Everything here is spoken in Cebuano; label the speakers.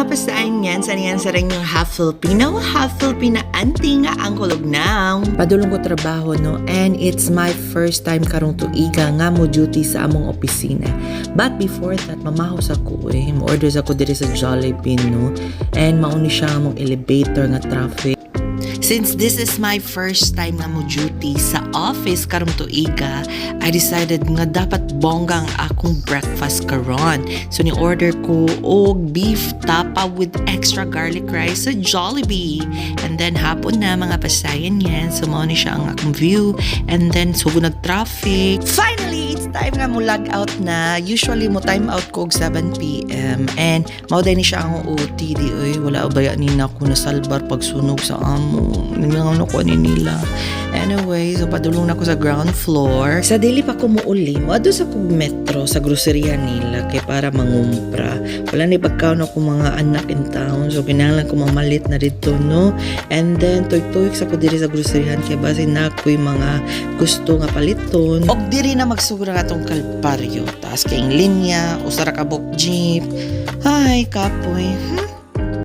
Speaker 1: Kapasayan yan, sa niyan sa rin yung half Filipino, half Filipina auntie nga ang kulog now. Padulong ko trabaho, no, and it's my first time karong tuiga nga mo duty sa among opisina. But before that, mamahos ako eh. Mo-order ako diri sa Jollibee, no, and mauni siya among elevator nga traffic. Since this is my first time nga mo duty sa office karong tuiga, I decided nga dapat bongga ang akong breakfast karon. So ni order ko og beef tapa with extra garlic rice sa Jollibee. And then hapon na, mga pasayan yan. So mao ni siya ang akong view. And then sugod nag-traffic. Finally, it's time nga mo log out na. Usually mo time out ko og 7 p.m. And mao ni siya ang OT di oy, wala baya ni na ako nasalbar pagsunog sa amo. Nangangaw ko ni nila. Anyway, so padulong na ko sa ground floor. Sa dili pa ko muuli, moadto sa kog Metro sa groceria nila kay para mangumpra. Wala ni pagkaon ako mga anak in town. So kinahanglan ko mamalit na dito, no? And then tuyok-tuyok sa ko diri sa groceryhan kay basin na ako'y mga gusto nga paliton. Og diri na magsugod ang atong kalbaryo. Taas kayong linya, usa ra ka jeep. Ay, kapoy.